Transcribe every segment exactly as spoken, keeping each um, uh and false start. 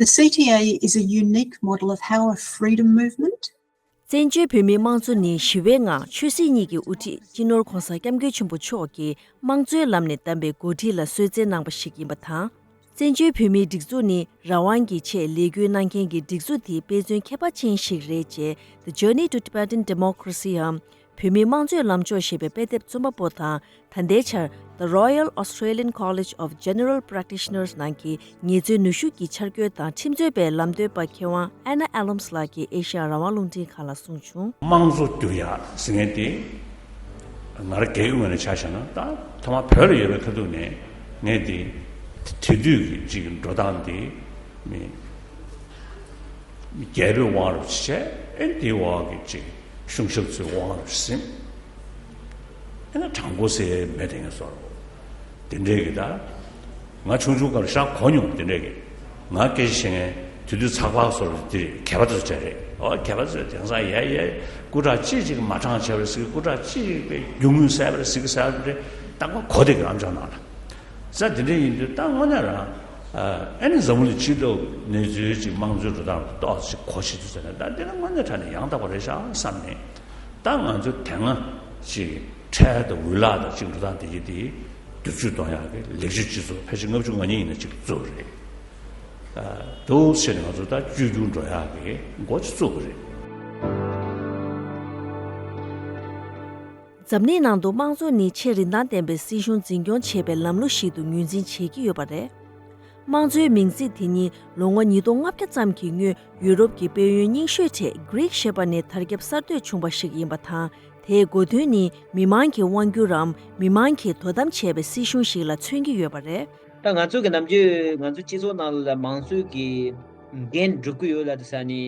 The C T A is a unique model of how a freedom movement བཙན་བྱོལ་བོད་མིའི་དམངས་གཙོ་ནི་ཞི་བའི་ངང་ཆོས་སྲིད་གཉིས་ཀྱི་དབུ་ཁྲིད་སྤྱི་ནོར་༧གོང་ས་༧སྐྱབས་མགོན་ཆེན་པོ་མཆོག་གིས་དམངས་གཙོའི་ལམ་ནས་བདམས་པའི་འགོ་ཁྲིད་ལ་གསོལ་སྩལ་གནང་པ་ཞིག་ཡིན་པ་དང་། བཙན་བྱོལ་བོད་མིའི་སྒྲིག་འཛུགས་ནི་རང་དབང་གི་ཆེད་ལས་འགུལ་གནང་མཁན་གྱི་སྒྲིག་འཛུགས་དེའི་དཔེ་མཚོན་ཁྱད་པར་ཅན་ཞིག་རེད་ཅེས། The Journey to Tibetan Democracy འམ། བོད་མིའི་དམངས་གཙོའི་ལམ་ཕྱོགས་ཞེས་པའི་དཔེ་དེབ་རྩོམ་པ་པོ་དང་། ད་ལྟའི་ཆར། The Royal Australian College of General Practitioners ནང་གི་ངལ་རྩོལ་ནུས་ཤུགས་ཀྱི་འཆར་འགོད་དང་ཁྲིམས་རྩོད་པའི་ལམ་སྟོན་པ་མཁས་དབང་Anna Allums ལགས་ཀྱིས་ཨེ་ཤ་ཡ་རང་དབང་རླུང་འཕྲིན་ཁང་ལ་གསུངས་བྱུང་། དམངས་གཙོ་བསྒྱུར་ཡག་ཟེར་མཁན་དེ། ང་རང་སྒེར་གྱི་ངོས་ནས་ཆ་བཞག་ན་ད་ཐོག་མར་བོད་ལ་ཡོད་པའི་ཁ་ཐུག་ནས་ངས་འདི་དེ་དུས་ཀྱི་ཅིག་འགྲོ་སྟངས་འདི་མི་རྒྱལ་པོའི་དབང་རུ་བྱས། ཨེ་འདིའི་འོག་གི་ཅིག་གཞུང་ཞབས་ཚོའི་དབང་རུ་ཟིན། ཨེ་ན་དྲང་པོ་ཟེར་མེད་དེ་ངས་སོར་དེ་འདྲས་ཀྱི་ད། ང་ཆུང་ཆུང་སྐབས་ལ་ཧྲང་གོ་མྱོང་། དེ་འདྲས་ཀྱི་ང་སྐད་ཆ་བཤད་མཁན་དེ་དུས་ཚགས་པར་སོར་དེ་གད་པ་དེ་ཚོ་བྱས་རེད། ཨོ་གད་པ་ཚོ་དེང་སང་ཡ་ཡ་སྐུ་དྲག་ཅི་ཅིག་མ་དྲང་བྱས་པ་རེད་ཟེར། སྐུ་དྲག་ཅི་ཅིག་པའི་རྒྱུ་དངོས་གསལ་པ་རེད་ཟེར་གི་གསལ་པ་རེད། རྟག་པར་གོ་བསྡད་ཀྱི་ཨམ་ཅོག་ནང་ལ། ས་དེ་འདྲ་ཡིན་དུས་ད་དངོས་གནས་རང་ཨ་ནི་འཛམ་བུ་གླིང་སྤྱི་ཚོགས་གནས་ཚུལ་ཅིག་དམངས་གཙོའི་འགྲོ་སྟངས་ལ་ཏོག་ཙམ་གོ་ཤེས་ཚུལ་ཟེར་ན། ད་འདི་ནི་དངོས་གནས་དྲང་གནས་ཡང་དག་པ་རེད་ཤག་བསམ་ནས། ད་ང་ཚོ་དེ་སྔ་ཅིག་འཕྲལ་དང་འུ་ལག་དང་ཅིག་འགྲོ་སྟངས་དེ་གྱད་དེ་བསྒྱུར་བཅོས་གཏོང་ཡག་གི་ལེགས་བཅོས་སྤྱི་ཚོགས་ཕལ་ཆེར་ལྔ་བཅུ་ང་གཉིས་ཡིན་ན་ཅིག་བཙུགས་པ་རེད། འདུག་བྱས་ནས་ང་ཚོ་ད་བཅོས་བསྒྱུར་འགྲོ་ཡག་གི་འགོ་ཅིག་བཙུགས་པ་རེད། འཛམ་གླིང་ནང་དུ་དམངས་གཙོ་ནི་ཆེས་རིན་ཐང་ལྡན་པའི་སྲིད་གཞུང་འཛིན་སྐྱོང་བྱེད་པའི་ལམ་ལུགས་ཤིག་ཏུ་ངོས་འཛིན་བྱེད་ཀྱི་ཡོད་པ་རེད། དམངས་གཙོའི་མིང་ཚིག་དེ་ཉིད་ལོ་ངོ་ཉིས་སྟོང་ལྔ་བརྒྱ་ཙམ་གྱི་སྔོན་ཡུ་རོབ་ཀྱི་དཔལ་ཡོན་རྙིང་ཤོས་གྲས་གྷི་རིག་ཞེས་པ་ནས་དར་ཁྱབ་གསར་གཏོད་བྱུང་བ་ཞིག་ཡིན་པ་དང་། དེའི་གོ་དོན་ནི་མི་དམངས་ཀྱིས་དབང་བསྒྱུར་རམ་མི་དམངས་ཀྱིས་དོ་དམ་བྱས་པའི་སྲིད་གཞུང་ཞིག་ལ་མཚོན་གྱི་ཡོད་པ་རེད། ད་ང་ཚོ་གི་ནམ་རྒྱུན་ང་ཚོ་སྤྱི་ཚོགས་ནང་ལ་མང་གཙོའི་གི་འགན་སྒྲུབ་ཀྱི་ཡོད་ལབ་དུས་ས་ནི།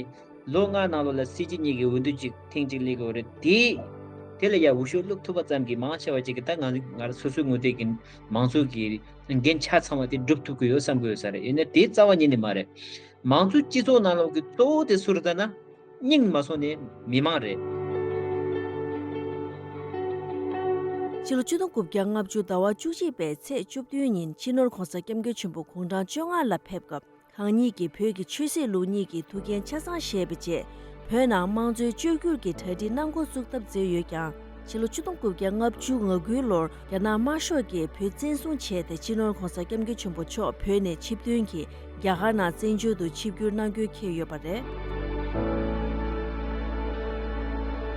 ལོ་ལྔ་ནང་ལོགས་ལ་སྲིད་སྤྱི་གཉིས་ཀྱི་འོས་བསྡུ་གཅིག་ཐེངས་གཅིག་སླེབས་ཀྱི་ཡོད་རེད་དེ། དེ་ལ་ཡང་འོས་ཤོག་བླུགས་ཐུབ་པ་ཙམ་གྱིས་མང་ཆེ་བ་ཅིག་གིས་ད་ང་ང་རང་སོ་སོའི་ངོས་འདྲེན་གྱི་མང་གཙོ་གི་འགན་ཆ་ཚང་བ་དེ་སྒྲུབ་ཐུབ་ཀྱི་ཡོད་བསམ་གྱི་ཡོད་ས་རེད། ཡིན་ནའི་དེ་རྩ་བ་ཉིད་ནས་མ་རེད། མང་གཙོའི་སྤྱི་ཚོགས་ནང་ལོགས་ཀྱི་གཙོ་བོ་དེ་སུ་རེད་ལབ་ན། སྙིང་མ་སོང་ནས་མི་མང་རེད། ཕྱི་ལོ་ཆིག་སྟོང་དགུ་བརྒྱ་ལྔ་བཅུ་ཟླ་བ་བཅུ་གཅིག་པའི་ཚེས་བཅུ་བདུན་ཉིན་སྤྱི་ནོར་༧གོང་ས་༧སྐྱབས་མགོན་ཆེན་པོ་དགུང་གྲངས་བཅོ་ལྔ་ལ་ཕེབས་སྐབས། གང་ཉིད་ཀྱིས་བོད་ཀྱི་ཆོས་སྲིད་ལུགས་གཉིས་ཀྱི་ཐུགས་འགན་ཆ་ཚང་བཞེས་པའི་རྗེས། བོད་ནང་དམངས་གཙོའི་བཅོས་བསྒྱུར་གྱི་གྲ་སྒྲིག་གནང་འགོ་བཙུགས་ཐབས་མཛད་ཡོད་ཀྱང་། ཕྱི་ལོ་ཆིག་སྟོང་དགུ་བརྒྱ་ལྔ་བཅུ་ང་དགུའི་ལོར་རྒྱ་ནག་དམར་ཤོག་གིས་བོད་བཙན་བཟུང་བྱས་ཏེ། སྤྱི་ནོར་༧གོང་ས་༧སྐྱབས་མགོན་ཆེན་པོ་མཆོག་བོད་ནས་ཆིབས་ཐོན་གྱིས་རྒྱ་གར་ནང་བཙན་བྱོལ་དུ་ཆིབས་བསྒྱུར་གནང་དགོས་འཁེལ་ཡོད་པ་རེད།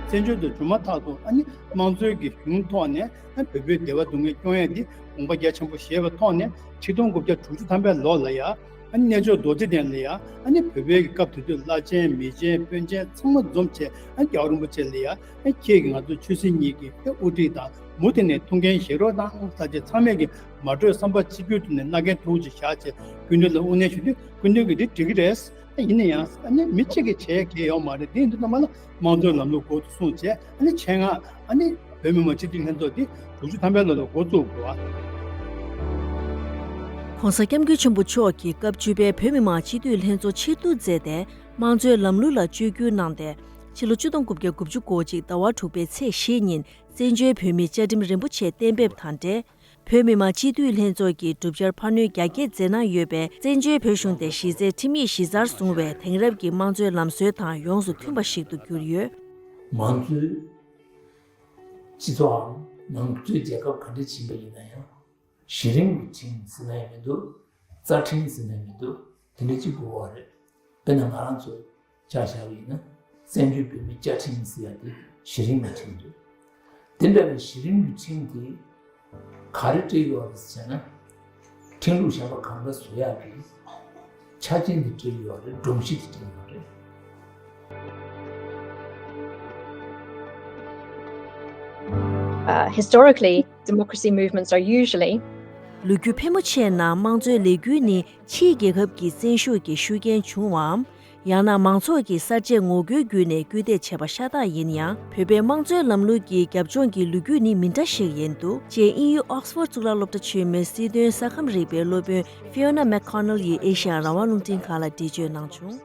བཙན་བྱོལ་དུ་འབྱོར་མ་ཐག་ཏུ་ཨ་ནི་དམངས་གཙོའི་གི་གཞུང་ཐོག་ནས་ཨ་བོད་པའི་བདེ་བ་སྡུག་བསྔལ་སྐྱོང་ཡས་འདི་དགོངས་པ་རྒྱ་ཆེན་པོ་བཞེས་པའི་ཐོག་ནས་ཆིག་སྟོང་དགུ་བརྒྱ་དྲུག་ཅུ་ཐམ་པའི་ལོ་ལ་ཡ། ཨ་ནི་གནས་མཆོག་རྡོ་རྗེ་གདན་ལ་ཡ། ཨ་ནི་བོད་པའི་གི་སྐབས་དེ་དུས་བླ་ཆེན་མི་ཆེན་དཔོན་ཆེན་ཚང་མ་འཛོམས་བྱས། ཨ་ནི་རྒྱལ་བ་རིན་པོ་ཆེ་ལ་ཡ། ཨ་ནི་ཁྱེད་ཀྱིས་ང་ཚོ་ཆོས་སྲིད་གཉིས་ཀྱི་ཨ་དབུ་ཁྲིད་དང་མུ་མཐུད་ནས་ཐུགས་འགན་བཞེས་རོགས་གནང་ཟེར་བྱས། ཚང་མས་ཀྱི་མ་གྲོས་བསམ་པ་གཅིག་གྱུར་ཐོག་ནས་མནའ་གན་ཐུགས་ཀྱི་བཞག་བྱས་སྐུ་མདུན་ལ་དབུ་བརྙེས་ཞུ་དུས་སྐུ་མདུན་གྱིས་འདི་འགྲིག་གི་རེད། ཨ་ཡིན་ན་ཡང་ཨ་ནི་མི་གཅིག་གིས་བྱས་གལ་ཡོད་མ་རེད། དེ་ཡིན་དུས་ཙམ་པ་ལ་དམངས་གཙོའི་ལམ་ལུགས་འགོ་ཚུགས་བྱས། ཨ་ནི་ཆེད་མངགས་ཨ་ནི་བོད་མི་མང་སྤྱི་འཐུས་ལྷན་ཚོགས་འདི་དྲུག་ཅུ་ཐམ་པའི་ལོ་ལ་འགོ་བཙུགས་དགོས་པ། ༸གོང་ས་༸སྐྱབས་མགོན་ཆེན་པོ་མཆོག་གིས་སྐབས་བཅུ་པའི་བོད་མི་མང་སྤྱི་འཐུས་ལྷན་ཚོགས་ཕྱིར་བསྡུ་མཛད་དེ། དམངས་གཙོའི་ལམ་ལུགས་ལ་བཅོས་བསྒྱུར་གནང་སྟེ། ཕྱི་ལོ་ཆིག་སྟོང་དགུ་བརྒྱ་དགུ་བཅུ་གོ་གཅིག་ཟླ་བ་དྲུག་པའི་ཚེས་བཞི་ཉིན་བཙན་བྱོལ་བོད་མིའི་བཅའ་ཁྲིམས་རིམ་པ་ཆེ་གཏན་འབེབས་དང་འབྲེལ། བོད་མི་མང་སྤྱི་འཐུས་ལྷན་ཚོགས་ཀྱིས་བསྒྲུབ་བྱར་འཕར་སྣོན་རྒྱ་སྐྱེད་མཛད་གནང་ཡོད་པས། བཙན་བྱོལ་བོད་གཞུང་དེ་གཞི་རྩའི་ཁྲིམས་ཡིག་གཞི་རྩར་བཟུང་བའི་དེང་རབས་ཀྱི་དམངས་གཙོའི་ལམ་སྲོལ་དང་ཡོངས་སུ་མཐུན་པ་ཞིག་ཏུ་གྱུར་ཡོད། མང་གཙོའི་སྤྱི་ཚོགས་འམ་མང་གཙོའི་རྒྱལ་ཁབ་ག་འདྲ་ཕྱིན་པ་ཡིན་ན་ཡང་། གཞི་རིམ་གྱི་ཁྲིམས་ཟེར་ན་ཡང་མི་འདུག་རྩ་ཁྲིམས་ཟེར་ན་ཡང་མི་འདུག་དེ་འདྲ་གཅིག་དགོས་པ་རེད། དཔེར་ན་ང་རང་ཚོ་ཆ་བཞག་པ་ཡིན་ན། བཙན་བྱོལ་བོད་མིའི་བཅའ་ཁྲིམས་ཟེར་ཡ་དེ་གཞི་རིམ་གྱི་ཁྲིམས་རེད། དེ་འདྲ་བའི་གཞི་རིམ་གྱི་ཁྲིམས་དེ་ག་རེ་སྤྲད་ཡོད་རེད་ཟེར་ན། ཁྲིམས་ལུགས་གཞན་པ་གང་འདྲ་བཟོ་ཡག་གི་ཆ་རྐྱེན་དེ་སྤྲད་ཡོད་རེད། སྒྲོམ་གཞི་དེ་སྤྲད་ཡོད་རེད། Uh, historically, democracy movements are usually ལོ་རྒྱུས་ཕལ་མོ་ཆེའི་ནང་དམངས་གཙོའི་ལས་འགུལ་ནི་ཕྱིའི་རྒྱལ་ཁབ་ཀྱི་བཙན་ཤུགས་ཀྱི་ཤུགས་རྐྱེན་བྱུང་བའམ། ཡང་ན་མང་ཚོགས་ཀྱིས་གསར་བརྗེ་ངོ་རྒོལ་བརྒྱུད་ནས་སྐུལ་འདེད་བྱས་པ་ཤ་སྟག་ཡིན་ཡང་། བོད་པའི་དམངས་གཙོའི་ལམ་ལུགས་ཀྱི་རྒྱབ་ལྗོངས་ཀྱི་ལོ་རྒྱུས་ནི་མི་འདྲ་ཞིག་ཡིན་འདུག་ཅེས་དབྱིན་ཡུལ་ཨོག་སི་ཕོར་གཙུག་ལག་སློབ་གྲྭ་ཆེན་མོའི་སྲིད་དོན་ས་ཁམས་རིག་པའི་སློབ་དཔོན་Fiona McConnell ཡིས་ཨེ་ཤེ་ཡ་རང་དབང་རླུང་འཕྲིན་ཁང་ལ་འགྲེལ་བརྗོད་གནང་བྱུང་།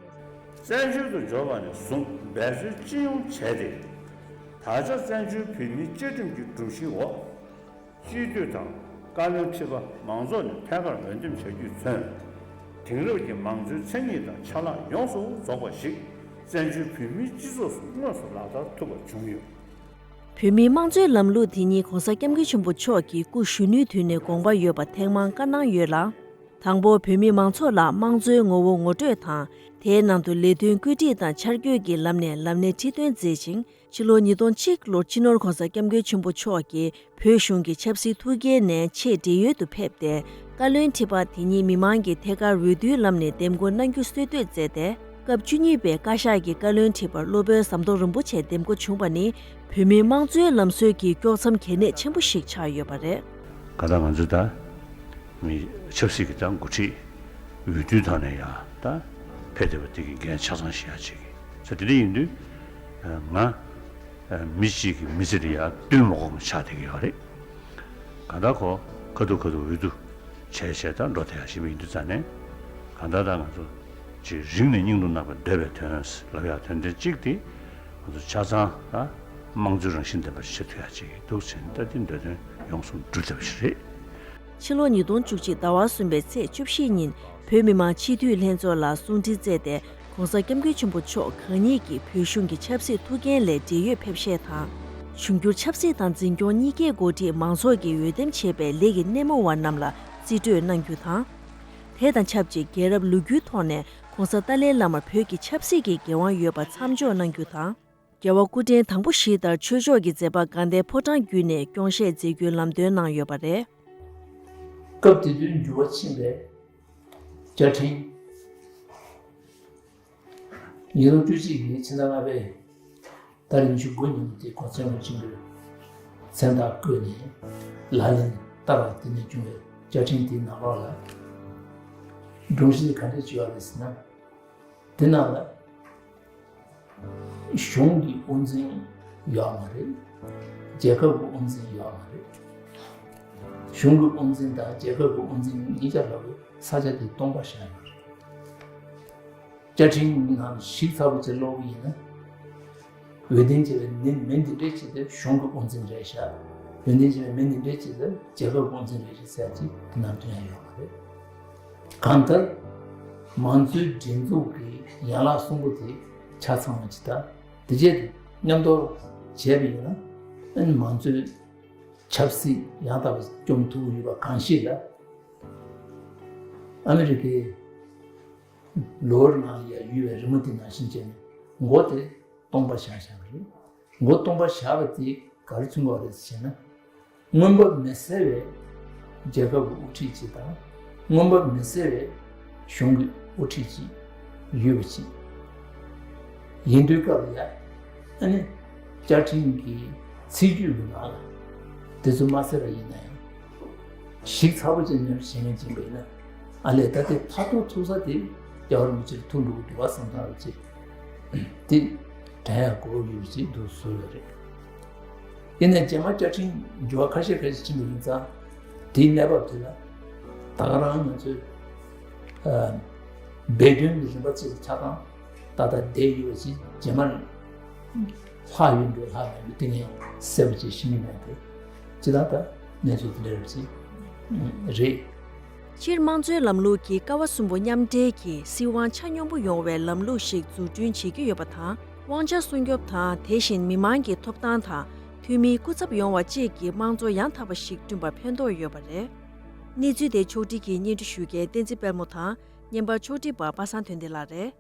བཙན་བྱོལ་དུ་འབྱོར་བ་ནས་བཟུང་འབད་རྩོལ་ཅི་ཡོང་བྱས་ཏེ། ད་ཆ་བཙན་བྱོལ་བོད་མིའི་བཅའ་ཁྲིམས་ཀྱི་སྒྲོམ་གཞིའི་འོག་སྤྱི་འཐུས་དང་བཀའ་བློན་ཁྲི་པ་མང་ཚོགས་ནས་ཐད་ཀར་འོས་འདེམས་བྱ་རྒྱུས་མཚོན། དེང་རབས་ཀྱི་མང་གཙོའི་མཚན་ཉིད་དང་ཆ་ལག་ཡོངས་སུ་རྫོགས་པ་ཞིག་བཙན་བྱོལ་བོད་མིའི་སྤྱི་ཚོགས་སུ་དངོས་སུ་ལག་བསྟར་ཐུབ་པ་བྱུང་ཡོད། བོད་མིའི་དམངས་གཙོའི་ལམ་ལུགས་དེ་ཉིད་༸གོང་ས་༸སྐྱབས་མགོན་ཆེན་པོ་མཆོག་གིས་སྐུ་གཞོན་ནུའི་དུས་ནས་དགོངས་པ་ཡོད་པ་ཐེངས་མང་བཀའ་གནང་ཡོད་ལ། དང་པོ་བོད་མིའི་མང་ཚོགས་ལ་དམངས་གཙོའི་ངོ་བོ་ངོ་སྤྲོད་དང་། དེའི་ནང་དུ་ལས་དོན་བཀོད་སྒྲིག་དང་འཆར་འགོད་ཀྱི་ལམ་ནས་ལམ་སྣེ་ཁྲིད་སྟོན་མཛད་ཅིང་། ཕྱི་ལོ་ཉིས་སྟོང་གཅིག་ལོར་སྤྱི་ནོར་༸གོང་ས་༸སྐྱབས་མགོན་ཆེན་པོ་མཆོག་གིས་བོད་གཞུང་གི་ཆབ་སྲིད་ཐུགས་འགན་ནས་ཆེད་བགྲེས་ཡོལ་དུ་ཕེབས་ཏེ། བཀའ་བློན་ཁྲི་པ་དེ་ཉིད་མི་མང་གི་ཐད་ཀར་འོས་བསྡུའི་ལམ་ནས་འདེམས་བསྐོ་གནང་རྒྱུ་སྲོལ་གཏོད་མཛད་དེ། སྐབས་བཅུ་གཉིས་པའི་བཀའ་ཤག་གི་བཀའ་བློན་ཁྲི་པར་སློབ་དཔོན་ཟམ་གདོང་རིན་པོ་ཆེ་འདེམས་བསྐོ་བྱུང་བ་ནི། བོད་མིའི་དམངས་གཙོའི་ལམ་སྲོལ་གྱི་དཀྱོག་མཚམས་གལ་གནད་ཆེན་པོ་ཞིག་ཆགས་ཡོད་པ་རེད། གང་ལྟར་ང་ཚོས་ད་མི་ཆབ་སྲིད་ཀྱི་ད་འགོ་ཁྲིད་འོས་བསྡུའི་ཐོག་ནས་ཡང་ད་ཕེབས་བསྡད་པ་དེ་གི་འགན་ཆ་ཚང་བཞེས་ཡ་བྱེད་ཀྱི་ས། དེ་འདྲ་ཡིན་དུས་ང་མི་གཅིག་གི་མི་ཚེ་ལ་ཡ་བསྟུན་མ་དགོས་པ་ཆགས་བསྡད་ཀྱི་ཡོད་རེད། གང་ལྟར་ཁོ་ཁ་ཐུག་ཁ་ཐུག་འོས་བསྡུ་བྱས་བྱས་ད་འགྲོ་བསྡད་ཡ་ཞིག་ཡིན་དུས་ཙང་ནས། གང་ལྟར་ད་ང་ཚོ་ཅིག་རིང་ནས་སྙིང་དུ་བརྣག་པའི་འདོད་པའི་དོན་ལབ་ཡ་དོན་དེ་གཅིག་དེ། ང་ཚོ་ཆ་ཚང་ད་དམངས་གཙོའི་རང་བཞིན་ལྡན་པ་ཞིག་བྱེད་ཐུབ་ཡ་ཅིག་འདུག་ཟེར་ནས་ད་དེ་འདོད་དོན་ཡོངས་སུ་འགྲུབ་ཐུབ་པ་ཞིག་རེད། ཕྱི་ལོ་ཉིས་སྟོང་བཅུ་གཅིག་ཟླ་བ་གསུམ་པའི་ཚེས་བཅུ་བཞི་ཉིན་བོད་མི་མང་སྤྱི་འཐུས་ལྷན་ཚོགས་ལ་གསུང་འཕྲིན་བསྩལ་ཏེ། ༸གོང་ས་༸སྐྱབས་མགོན་ཆེན་པོ་མཆོག་གང་ཉིད་ཀྱིས་བོད་གཞུང་གི་ཆབ་སྲིད་ཐུགས་འགན་ལས་བགྲེས་ཡོལ་ཕེབས་གཞས་དང་། འབྱུང་འགྱུར་ཆབ་སྲིད་དང་འཛིན་སྐྱོང་གཉིས་ཀའི་འགོ་ཁྲིད་མང་ཚོགས་ཀྱིས་འོས་འདེམས་བྱས་པའི་ལས་ཀྱི་སྣེ་མོ་བ་རྣམས་ལ་རྩིས་སྤྲོད་གནང་རྒྱུ་དང་། དེ་དང་ཆབས་ཅིག་རྒྱལ་རབས་ལོ་རྒྱུས་ཐོག་ནས་༸གོང་ས་ཏཱ་ལའི་བླ་མར་བོད་ཀྱི་ཆབ་སྲིད་ཀྱི་འགན་དབང་ཡོད་པ་མཚམས་འཇོག་གནང་རྒྱུ་དང་། རྒྱལ་བ་སྐུ་ཕྲེང་དང་པོ་བཞི་ལྟར་ཆོས་ཕྱོགས་ཀྱི་མཛད་པ་དགའ་ལྡན་ཕོ་བྲང་བརྒྱུད་ནས་སྐྱོང་བཤད་མཛད་རྒྱུའི་ལམ་སྟོན་གནང་ཡོད་པ་རེད། སྐབས་དེ་དུས་འགྱུར་བ་ཕྱིན་པའི་བཅའ་ཁྲིམས། ཉིས་སྟོང་བཅུ་གཅིག་གི་ཕྱི་ཟླ་ལྔ་པའི་ཟླ་ཉི་ཤུ་དགུ་ཉིན་དེ་གོང་ས་སྐྱབས་མགོན་ཆེན་པོས་མཚན་རྟགས་བཀོད་ནས་ལག་ལེན་བསྟར་བ་དེ་ནས་བྱུང་བའི་བཅའ་ཁྲིམས་དེའི་ནང་ལོགས་ལ། སྒྲོམ་གཞི་ག་འདྲས་བྱས་པ་རེད་ཟེར་ན། དེ་ནང་ལ་གཞུང་གི་དབང་འཛིན་ཡོད་མ་རེད། རྒྱལ་ཁབ་ཀྱི་དབང་འཛིན་ཡོད་མ་རེད། གཞུང་གི་དབང་འཛིན་དང་རྒྱལ་ཁབ་ཀྱི་དབང་འཛིན་གཉིས་ཆ་ལ་ས་ཆ་དེ་སྟོང་པ་བཞག་ཡོད་རེད། བཅའ་ཁྲིམས་ནང་ཞིབ་ཚགས་པོ་ཅིག་ཀློག་གི་ཡིན་ན། འོས་འདེམས་བྱས་པའི་མི་མི་འདི་འདྲས་ཅིག་དེ་གཞུང་གི་དབང་འཛིན་རེད་ཤག་འོས་འདེམས་བྱས་པའི་མི་འདི་འདྲས་ཅིག་དེ་རྒྱལ་ཁབ་དབང་འཛིན་རེད་ཤག་ཟེར་ཅིག་དེ་ནང་དོན་ཡང་ཡོད་མ་རེད། གང་ལྟར་མང་གཙོའི་སྒྲིག་འཛུགས་ཀྱི་ཡན་ལག་གསུམ་པོ་དེ་ཆ་ཚང་བ་ཅིག་དང་དེ་རྗེས་དེ་མཉམ་དུ་བྱས་པ་ཡིན་ན་ཨ་ནི་མང་གཙོའི་ཆབ་སྲིད་ཡང་དག་པ་སྐྱོང་ཐུབ་ཀྱི་ཡོད་པ་གང་ཞིག་ལ། ཨ་མི་རི་ཀའི་ལོ་ནང་ཡ་ཡུལ་བའི་རི་མོ་དེ་ནང་བཞིན་བྱས་ནས་མགོ་དེ་སྟོང་པ་བཞག་བཞག་པ་རེད། མགོ་སྟོང་པ་བཞག་པ་དེ་ག་རེ་མཚོན་པ་རེད་ཟེར་ན། མངོན་པ་མི་གསལ་བའི་རྒྱལ་ཁབ་ཀྱི་དབུ་ཁྲིད་ཅིག་དང་། མངོན་པ་མི་གསལ་བའི་གཞུང་གི་དབུ་ཁྲིད་ཅིག་ཡོད་པ་ཅིག་ཡིན་དུས་སྐབས་ལ་ཡ། ཨ་ནི་བཅའ་ཁྲིམས་ཀྱི་ཚིག་བརྗོད་ཀྱི་ནང་ལ་དེ་ཚོ་མ་གསལ་བ་ཡིན་ན་ཡང་། ཞིབ་ཚགས་པོ་ཅིག་ནས་བྱེད་མཁན་ཅིག་ཡིན་པ་ཡིན་ན། ཨ་ལས་ད་དེ་མཐར་ཐུག་ཐུག་ས་དེ་རྒྱལ་བ་རིན་པོ་ཆེར་ཐུག་འགྲོ་གི་འདུག་བ་བསམ་སྟངས་རེ་ཅིག་དེ་དྲན་ཡག་གོ་སྐབས་ཡོད་པ་ཅིག་འདུག་བཟོས་ཡོད་རེད། དེ་ནས་རྗེས་མ་བཅའ་ཁྲིམས་འགྱུར་བ་ཁ་ཤས་ཁ་ཤས་ཕྱིན་པ་ཡིན་ཙང་དེའི་གནས་བབ་དེ་ལ་ད་ག་རང་ང་ཚོས་ཨ་སྦས་དོན་གྱི་རིམ་པ་ཅིག་ཆགས་སྟངས་ཏག་ཏག་བསྡད་ཡོད་པ་ཅིག་རྗེས་མ་ལྷག་ཡོད་འགྲོ་ལྷག་མེད་པའི་ཏིང་ངེ་གསལ་པོ་ཅིག་ཤེས་ཀྱི་མེད་དེ། ཅི་ལྟར་ད་གནས་ཚུལ་དེ་འདྲ་རེད་ཅིག་རེད། སྤྱིར་དམངས་གཙོའི་ལམ་ལུགས་ཀྱིས་ཀ་བ་གསུམ་པོ་མཉམ་འབྲེལ་གྱིས་སྲིད་དབང་ཆ་སྙོམས་པོ་ཡོང་བའི་ལམ་ལུགས་ཤིག་འཛུགས་སྐྲུན་བྱེད་ཀྱི་ཡོད་པ་དང་། དབང་ཆ་སྲུང་སྐྱོབ་དང་། དེ་བཞིན་མི་མང་གི་ཐོབ་ཐང་དང་། འཐུས་མིའི་སྐུ་ཚབ་ཡོང་བ་བཅས་ཀྱི་དམངས་གཙོ་ཡང་དག་པ་ཞིག་བསྐྲུན་པར་ཕན་ཐོགས་ཡོད་པ་རེད། གནས་ཚུལ་དེ་ཕྱོགས་སྒྲིག་གིས་སྙན་སྒྲོན་ཞུ་མཁན་བསྟན་འཛིན་དཔལ་མོ་དང་། བརྙན་པར་ཕྱོགས་སྒྲིག་པ་པ་སངས་དོན་ལྡན་ལགས་རེད།